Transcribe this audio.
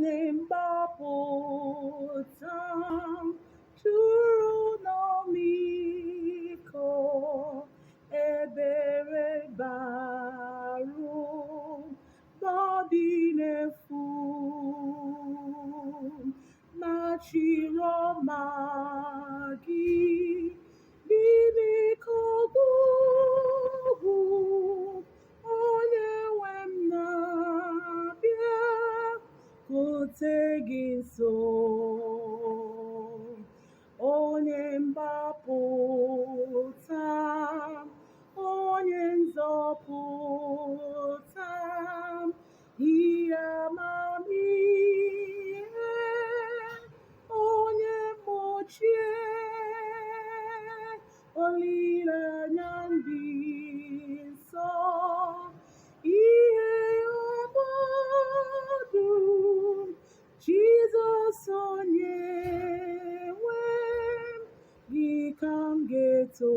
Onye mgbapụta m juru n'ọmịiko, ebere bara ụba dị n'efu na chiroma gị gịnị ka ọgwụgwụ onye nwe m na-abịa kute gị nso. Onye mgbapụta, onye nzọpụta, ihe amamihe, onye mgbochie olileanya ndị nsọ, ihe ọgbọdụ Jizọs onye nwe m, gị ka m ga-eto.